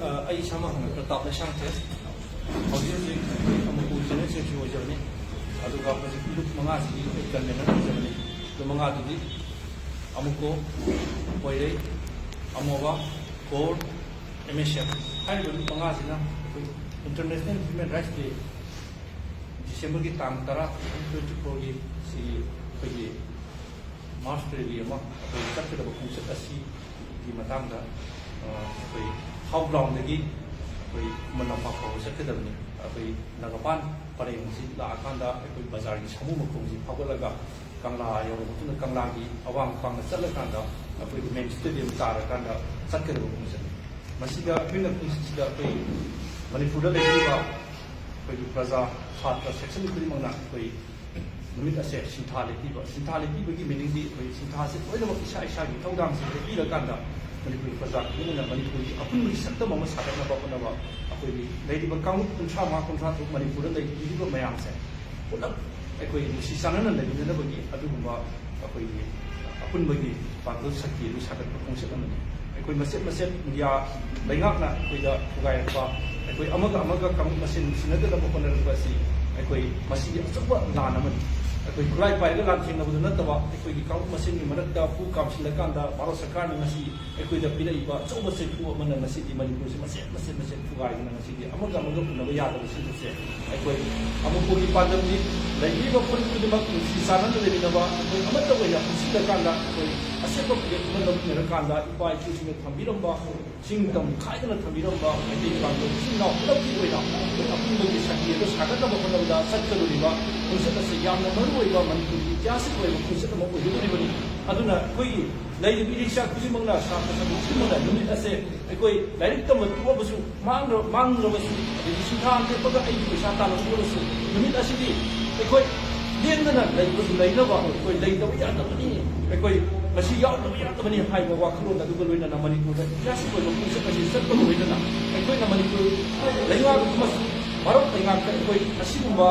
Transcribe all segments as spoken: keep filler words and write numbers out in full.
ꯑ, ꯑꯩ ꯏꯁꯥꯃꯛ ꯍꯥꯟꯅ ꯄ꯭ꯔꯇꯥꯞ ꯂꯩꯁꯥꯡꯊꯦꯝ꯫ ꯍꯧꯖꯤꯛ ꯍꯧꯖꯤꯛ ꯑꯃꯨꯛ ꯖꯦꯅꯔꯦꯜ ꯁꯦꯀ꯭ꯔꯦꯇꯔꯤ ꯑꯣꯏꯖꯕꯅꯤ꯫ ꯑꯗꯨꯒ ꯍꯧꯖꯤꯛ ꯂꯨꯞ ꯃꯉꯥꯁꯤꯒꯤ ꯑꯩ ꯀꯟꯚꯦꯅꯔ ꯑꯣꯏꯖꯕꯅꯤ꯫ ꯂꯨꯞ ꯃꯉꯥꯗꯨꯗꯤ ꯑꯃꯨꯀꯣ, ꯄꯣꯏꯔꯩ, ꯑꯃꯣꯕ, ꯀꯣꯔ, ꯑꯦꯝ ꯑꯦꯁ ꯑꯦꯐ ꯍꯥꯏꯔꯤꯕ ꯂꯨꯞ ꯃꯉꯥꯁꯤꯅ ꯑꯩꯈꯣꯏ ꯏꯟꯇꯔꯅꯦꯁꯅꯦꯜ ꯍ꯭ꯌꯨꯃꯦꯟ ꯔꯥꯏꯠꯁ ꯗꯦ ꯗꯤꯁꯦꯝꯕꯔꯒꯤ ꯇꯥꯡ ꯇꯔꯥ, ꯇ꯭ꯋꯦꯟꯇꯤ ꯐꯣꯔꯒꯤ ꯁꯤ ꯑꯩꯈꯣꯏꯒꯤ ꯃꯥꯔꯁ ꯔꯦꯂꯤ ꯑꯃ ꯑꯩꯈꯣꯏ ꯆꯠꯀꯗꯕ ꯈꯣꯡꯆꯠ ꯑꯁꯤꯒꯤ ꯃꯇꯥꯡꯗ, ꯑ, ꯑꯩꯈꯣꯏ ꯍꯥꯎ ꯒ꯭ꯔꯥꯎꯟꯗꯒꯤ ꯑꯩꯈꯣꯏ ꯈꯨꯃꯟ ꯂꯝꯄꯥꯛ ꯐꯥꯎꯕ ꯆꯠꯀꯗꯕꯅꯤ꯫ ꯑꯩꯈꯣꯏ ꯅꯥꯒꯥꯄꯥꯟ ꯄꯔꯦꯡꯁꯤ ꯂꯥꯛꯑꯀꯥꯟꯗ ꯑꯩꯈꯣꯏ ꯕꯖꯥꯔꯒꯤ ꯁꯥꯃꯨ ꯃꯈꯣꯡꯁꯤ ꯐꯥꯎꯒꯠꯂꯒ ꯀꯪꯂꯥ ꯌꯧꯔꯕ ꯃꯇꯨꯡꯗ ꯀꯪꯂꯥꯒꯤ ꯑꯋꯥꯡ ꯃꯄꯥꯡꯗ ꯆꯠꯂꯀꯥꯟꯗ ꯑꯩꯈꯣꯏꯒꯤ ꯃꯦꯟ ꯁ꯭ꯇꯦꯗꯤꯌꯝ ꯇꯥꯔꯀꯥꯟꯗ ꯆꯠꯀꯗꯕ ꯈꯣꯡꯆꯠꯅꯤ꯫ ꯃꯁꯤꯗ ꯑꯩꯈꯣꯏꯅ ꯈꯣꯡꯆꯠꯁꯤꯗ ꯑꯩꯈꯣꯏ ꯃꯅꯤꯄꯨꯔꯗ ꯂꯩꯕꯤꯕ ꯑꯩꯈꯣꯏꯒꯤ ꯄ꯭ꯔꯖꯥ, ꯁꯥꯇ꯭ꯔ ꯁꯦꯛꯁꯟ ꯈꯨꯗꯤꯡꯃꯛꯅ ꯑꯩꯈꯣꯏ ꯅꯨꯃꯤꯠ ꯑꯁꯦ ꯁꯤꯟꯊꯥ ꯂꯦꯞꯄꯤꯕ꯫ ꯁꯤꯟꯊꯥ ꯂꯦꯞꯄꯤꯕꯒꯤ ꯃꯤꯅꯤꯡꯗꯤ ꯑꯩꯈꯣꯏ ꯁꯤꯟꯊꯥꯁꯦ ꯂꯣꯏꯅꯃꯛ ꯏꯁꯥ ꯏꯁꯥꯒꯤ ꯊꯧꯗꯥꯡꯁꯦ ꯂꯦꯞꯄꯤꯔꯀꯥꯟꯗ ꯃꯅꯤꯄꯨꯔꯒꯤ ꯄ꯭ꯔꯖꯥ ꯈꯨꯗꯤꯡꯃꯛꯅ ꯃꯅꯤꯄꯨꯔꯒꯤ ꯑꯄꯨꯟꯕꯒꯤ ꯁꯛꯇꯝ ꯑꯃ ꯁꯥꯒꯠꯅꯕ ꯍꯣꯠꯅꯕ, ꯑꯩꯈꯣꯏꯒꯤ ꯂꯩꯔꯤꯕ ꯀꯥꯡꯂꯨꯞ ꯀꯨꯟꯊ꯭ꯔꯥ ꯃꯉꯥ, ꯀꯨꯟꯊ꯭ꯔꯥ ꯇꯔꯨꯛ ꯃꯅꯤꯄꯨꯔꯗ ꯂꯩꯕꯤꯔꯤꯕ ꯃꯌꯥꯝꯁꯦ ꯄꯨꯂꯞ ꯑꯩꯈꯣꯏ ꯅꯨꯡꯁꯤ ꯆꯥꯟꯅꯅ ꯂꯩꯃꯤꯟꯅꯅꯕꯒꯤ ꯑꯗꯨꯒꯨꯝꯕ ꯑꯩꯈꯣꯏꯒꯤ ꯑꯄꯨꯟꯕꯒꯤ ꯄꯥꯡꯒꯜ ꯁꯛꯇꯤ ꯑꯗꯨ ꯁꯥꯒꯠꯄ ꯈꯣꯡꯆꯠ ꯑꯃꯅꯤ꯫ ꯑꯩꯈꯣꯏ ꯃꯆꯦꯠ ꯃꯆꯦꯠ ꯏꯟꯗꯤꯌꯥ ꯂꯩꯉꯥꯛꯅ ꯑꯩꯈꯣꯏꯗ ꯊꯨꯒꯥꯏꯔꯛꯄ, ꯑꯩꯈꯣꯏ ꯑꯃꯒ ꯑꯃꯒ ꯀꯥꯡꯂꯨꯞ ꯃꯁꯦꯟ ꯅꯨꯡꯁꯤꯅꯗꯅꯕ ꯍꯣꯠꯅꯔꯛꯄ ꯑꯁꯤ ꯑꯩꯈꯣꯏ ꯃꯁꯤꯒꯤ ꯑꯆꯧꯕ ꯂꯥꯟ ꯑꯃꯅꯤ꯫ ꯑꯩꯈꯣꯏ ꯈꯨꯠꯂꯥꯏ ꯄꯥꯏꯔꯒ ꯂꯥꯟꯊꯦꯡꯅꯕꯗ ꯅꯠꯇꯕ, ꯑꯩꯈꯣꯏꯒꯤ ꯀꯥꯡꯂꯨꯞ ꯃꯁꯦꯟꯒꯤ ꯃꯔꯛꯇ ꯍꯨ ꯀꯥꯝꯁꯤꯜꯂꯀꯥꯟꯗ ꯚꯥꯔꯠ ꯁꯔꯀꯥꯔꯅ ꯉꯁꯤ ꯑꯩꯈꯣꯏꯗ ꯄꯤꯔꯛꯏꯕ ꯑꯆꯧꯕ ꯆꯩꯐꯨ ꯑꯃꯅ ꯉꯁꯤꯗꯤ ꯃꯅꯤꯄꯨꯔꯁꯤ ꯃꯆꯦꯠ ꯃꯆꯦꯠ ꯃꯆꯦꯠ ꯊꯨꯒꯥꯏꯗꯅ ꯉꯁꯤꯗꯤ ꯑꯃꯒ ꯑꯃꯒ ꯎꯅꯕ ꯌꯥꯗꯕ ꯁꯤꯡꯁꯦ ꯑꯩꯈꯣꯏ ꯑꯃꯨꯛꯄꯒꯤ ꯄꯥꯟꯗꯝꯗꯤ ꯂꯩꯕꯤꯔꯤꯕ ꯐꯨꯔꯨꯞ ꯈꯨꯗꯤꯡꯃꯛ ꯅꯨꯡꯁꯤ ꯆꯥꯟꯅꯅ ꯂꯩꯃꯤꯟꯅꯕ, ꯑꯩꯈꯣꯏ ꯑꯃꯠꯇ ꯑꯣꯏꯅ ꯄꯨꯟꯁꯤꯜꯂꯀꯥꯟꯗ ꯑꯩꯈꯣꯏ ꯑꯁꯦꯡꯕ ꯐꯤꯔꯦꯞ ꯑꯃ ꯂꯧꯃꯤꯟꯅꯔꯀꯥꯟꯗ ꯏꯄꯥ ꯏꯄꯨꯁꯤꯡꯅ ꯊꯝꯕꯤꯔꯝꯕ ꯆꯤꯡ ꯇꯝ ꯈꯥꯏꯗꯅ ꯊꯝꯕꯤꯔꯝꯕ ꯃꯩꯇꯩ ꯄꯥꯡꯒꯜ ꯏꯆꯤꯜ ꯏꯅꯥꯎ ꯄꯨꯂꯞꯀꯤ ꯑꯣꯏꯅ ꯑꯩꯈꯣꯏ ꯑꯄꯨꯟꯕꯒꯤ ꯁꯛꯇꯤ ꯑꯗꯨ ꯁꯥꯒꯠꯅꯕ ꯍꯣꯠꯅꯕꯗ ꯆꯠꯀꯗꯧꯔꯤꯕ ꯈꯣꯡꯆꯠ ꯑꯁꯤ ꯌꯥꯝꯅ ꯃꯔꯨꯑꯣꯏꯕ ꯃꯅꯤꯄꯨꯔꯒꯤ ꯏꯇꯤꯍꯥꯁꯤꯛ ꯑꯣꯏꯕ ꯈꯣꯡꯆꯠ ꯑꯃ ꯑꯣꯏꯒꯗꯧꯔꯤꯕꯅꯤ꯫ ꯑꯗꯨꯅ ꯑꯩꯈꯣꯏꯒꯤ ꯂꯩꯔꯤꯕ ꯏꯔꯩꯆꯥ ꯈꯨꯗꯤꯡꯃꯛꯅ, ꯁꯥꯇ꯭ꯔ ꯁꯪꯒ ꯈꯨꯗꯤꯡꯃꯛꯅ ꯅꯨꯃꯤꯠ ꯑꯁꯦ ꯑꯩꯈꯣꯏ ꯂꯥꯏꯔꯤꯛ ꯇꯝꯕ ꯇꯣꯛꯑꯕꯁꯨ, ꯃꯥꯡꯗ꯭ꯔ-, ꯃꯥꯡꯗ꯭ꯔꯕꯁꯨ, ꯑꯗꯒꯤ ꯁꯤꯟꯊꯥ ꯂꯦꯞꯄꯒ ꯑꯩꯒꯤ ꯄꯩꯁꯥ ꯇꯥꯜꯂꯛꯇ꯭ꯔꯕꯁꯨ, ꯅꯨꯃꯤꯠ ꯑꯁꯤꯗꯤ ꯑꯩꯈꯣꯏ ꯂꯦꯡꯗꯅ ꯂꯩꯕ-, ꯂꯩꯅꯕ ꯑꯩꯈꯣꯏ ꯂꯩꯇꯕ ꯌꯥꯗꯕꯅꯤ꯫ ꯑꯩꯈꯣꯏ ꯃꯁꯤ ꯌꯥꯎꯗꯕ ꯌꯥꯗꯕꯅꯤ ꯍꯥꯏꯕ ꯋꯥꯈꯜꯂꯣꯟ ꯑꯗꯨꯒ ꯂꯣꯏꯅꯅ ꯃꯅꯤꯄꯨꯔꯗ ꯏꯇꯤꯍꯥꯁꯤꯛ ꯑꯣꯏꯕ ꯈꯣꯡꯆꯠ ꯑꯁꯤ ꯆꯠꯄꯒ ꯂꯣꯏꯅꯅ ꯑꯩꯈꯣꯏꯅ ꯃꯅꯤꯄꯨꯔ ꯂꯩꯉꯥꯛ ꯑꯃꯁꯨꯡ ꯚꯥꯔꯠ ꯂꯩꯉꯥꯛꯇ ꯑꯩꯈꯣꯏ ꯑꯁꯤꯒꯨꯝꯕ,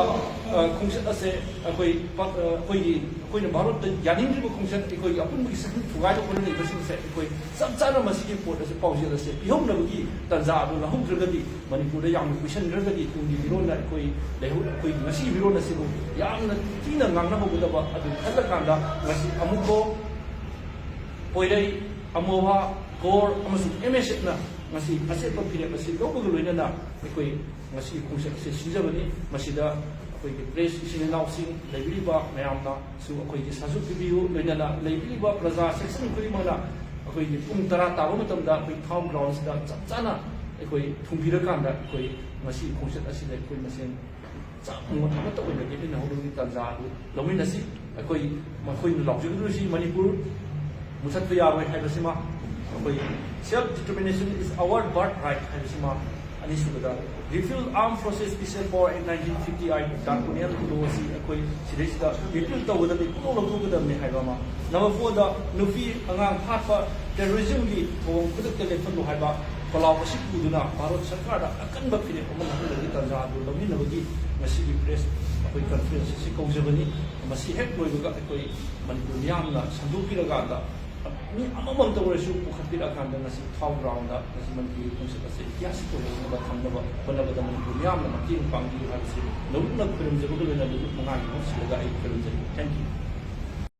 ꯑ, ꯈꯣꯡꯆꯠ ꯑꯁꯦ ꯑꯩꯈꯣꯏ ꯄ-, ꯑ, ꯑꯩꯈꯣꯏꯒꯤ, ꯑꯩꯈꯣꯏꯅ ꯚꯥꯔꯠꯇ ꯌꯥꯅꯤꯡꯗ꯭ꯔꯤꯕ ꯈꯣꯡꯆꯠ, ꯑꯩꯈꯣꯏꯒꯤ ꯑꯄꯨꯟꯕꯒꯤ ꯁꯛꯇꯝ ꯊꯨꯒꯥꯏꯕ ꯍꯣꯠꯅꯔꯤꯕꯁꯤꯡꯁꯦ ꯑꯩꯈꯣꯏ ꯆꯞ ꯆꯥꯅ ꯃꯁꯤꯒꯤ ꯄꯣꯠ ꯑꯁꯦ, ꯄꯥꯎꯖꯦꯜ ꯑꯁꯦ ꯄꯤꯍꯧꯅꯕꯒꯤ ꯇꯥꯟꯖꯥ ꯑꯗꯨ ꯂꯧꯍꯧꯗ꯭ꯔꯒꯗꯤ, ꯃꯅꯤꯄꯨꯔꯗ ꯌꯥꯝꯅ ꯀꯨꯏꯁꯟꯈ꯭ꯔꯒꯗꯤ ꯇꯨꯡꯒꯤ ꯃꯤꯔꯣꯟꯗ ꯑꯩꯈꯣꯏ ꯂꯩꯍꯧ-, ꯑꯩꯈꯣꯏꯒꯤ ꯉꯁꯤꯒꯤ ꯃꯤꯔꯣꯟ ꯑꯁꯤꯕꯨ ꯌꯥꯝꯅ ꯊꯤꯅ ꯉꯥꯡꯅꯍꯧꯒꯗꯕ ꯑꯗꯨ ꯈꯜꯂꯀꯥꯟꯗ ꯉꯁꯤ ꯑꯃꯨꯛꯐꯥꯎ ꯄꯣꯏꯔꯩ, ꯑꯃꯣꯍꯥ, ꯀꯣꯔ ꯑꯃꯁꯨꯡ ꯑꯦꯝ ꯑꯦꯁ ꯑꯦꯐꯅ ꯉꯁꯤ ꯑꯆꯦꯠꯄ ꯐꯤꯔꯦꯞ ꯑꯁꯤ ꯂꯧꯕꯒ ꯂꯣꯏꯅꯅ ꯑꯩꯈꯣꯏ ꯉꯁꯤ ꯈꯣꯡꯆꯠ ꯑꯁꯤ ꯁꯤꯟꯖꯕꯅꯤ꯫ ꯃꯁꯤꯗ ꯑꯩꯈꯣꯏꯒꯤ ꯄ꯭ꯔꯦꯁ ꯏꯆꯤꯟ ꯏꯅꯥꯎꯁꯤꯡ, ꯂꯩꯕꯤꯔꯤꯕ ꯃꯌꯥꯝꯅꯁꯨ ꯑꯩꯈꯣꯏꯒꯤ ꯁꯥꯖꯨ ꯄꯤꯕꯤꯌꯨ, ꯂꯣꯏꯅꯅ ꯂꯩꯕꯤꯔꯤꯕ ꯄ꯭ꯔꯖꯥ ꯁꯦꯛꯁꯟ ꯈꯨꯗꯤꯡꯃꯛꯅ ꯑꯩꯈꯣꯏꯒꯤ ꯄꯨꯡ ꯇꯔꯥ ꯇꯥꯕ ꯃꯇꯝꯗ ꯑꯩꯈꯣꯏ ꯊꯥꯎ ꯒ꯭ꯔꯥꯎꯟꯁꯤꯗ ꯆꯞ ꯆꯥꯅ ꯑꯩꯈꯣꯏ ꯊꯨꯡꯕꯤꯔꯀꯥꯟꯗ ꯑꯩꯈꯣꯏ ꯉꯁꯤ ꯈꯣꯡꯆꯠ ꯑꯁꯤꯗ ꯑꯩꯈꯣꯏ ꯃꯁꯦꯟ ꯆꯞ ꯃꯣꯠ ꯑꯃꯠꯇ ꯑꯣꯏꯅ ꯂꯦꯞꯃꯤꯟꯅꯍꯧꯕꯒꯤ ꯇꯥꯟꯖꯥ ꯑꯗꯨ ꯂꯧꯃꯤꯟꯅꯁꯤ꯫ ꯑꯩꯈꯣꯏ ꯃꯈꯣꯏꯅ ꯂꯥꯎꯖꯒꯗꯧꯔꯤꯁꯤ ꯃꯅꯤꯄꯨꯔ ꯃꯨꯊꯠꯄ ꯌꯥꯔꯣꯏ ꯍꯥꯏꯕꯁꯤꯃ, ꯑꯩꯈꯣꯏ self determination is our birthright ꯍꯥꯏꯕꯁꯤꯃ, ꯑꯅꯤꯁꯨꯕꯗ repeal armed forces peace accord in nineteen fifty eight draconian law ꯑꯁꯤ ꯑꯩꯈꯣꯏ ꯁꯤꯗꯩꯁꯤꯗ repeal ꯇꯧꯒꯗꯕꯅꯤ, ꯄꯨꯡꯂꯧ ꯂꯧꯊꯣꯛꯀꯗꯕꯅꯤ ꯍꯥꯏꯕ ꯑꯃ, number fourꯗ ꯅꯨꯄꯤ ꯑꯉꯥꯡ ꯍꯥꯠꯄ terrorismꯒꯤ ꯊꯧꯑꯣꯡ ꯈꯨꯗꯛꯇ ꯂꯦꯞꯍꯜꯂꯨ ꯍꯥꯏꯕ ꯄꯂꯥꯎ ꯑꯁꯤ ꯄꯨꯗꯨꯅ ꯚꯥꯔꯠ ꯁꯔꯀꯥꯔꯗ ꯑꯀꯟꯕ ꯐꯤꯔꯦꯞ ꯑꯃ ꯂꯧꯍꯟꯕꯒꯤ ꯇꯥꯟꯖꯥ ꯑꯗꯨ ꯂꯧꯃꯤꯟꯅꯕꯒꯤ ꯉꯁꯤꯒꯤ ꯄ꯭ꯔꯦꯁ ꯑꯩꯈꯣꯏ ꯀꯟꯐꯔꯦꯟꯁ ꯑꯁꯤ ꯀꯧꯖꯕꯅꯤ꯫ ꯃꯁꯤ ꯍꯦꯛ ꯂꯣꯏꯕꯒ ꯑꯩꯈꯣꯏ ꯃꯅꯤꯄꯨꯔ ꯃꯤꯌꯥꯝꯅ ꯁꯟꯗꯣꯛꯄꯤꯔꯀꯥꯟꯗ, ꯃꯤ ꯑꯃꯃꯝꯇ ꯑꯣꯏꯔꯁꯨ ꯄꯨꯈꯠꯄꯤꯔꯛꯑꯀꯥꯟꯗ ꯉꯁꯤ ꯊꯥꯎ ꯒ꯭ꯔꯥꯎꯟꯗ ꯉꯁꯤ ꯃꯅꯤꯄꯨꯔꯒꯤ ꯈꯣꯡꯆꯠ ꯑꯁꯦ ꯏꯇꯤꯍꯥꯁꯀꯤ ꯑꯣꯏꯍꯧꯅꯕ ꯊꯝꯅꯕ ꯍꯣꯠꯅꯕꯗ ꯃꯅꯤꯄꯨꯔ ꯃꯤꯌꯥꯝꯅ ꯃꯇꯦꯡ ꯄꯥꯡꯕꯤꯌꯨ ꯍꯥꯏꯕꯁꯤ ꯅꯧꯅ ꯈꯨꯔꯨꯝꯖꯕꯒ ꯂꯣꯏꯅꯅ ꯅꯨꯃꯤꯠ ꯃꯉꯥꯒꯤ ꯃꯍꯨꯠ ꯁꯤꯜꯂꯒ ꯑꯩ ꯈꯨꯔꯨꯝꯖꯔꯤ꯫ Thank you꯫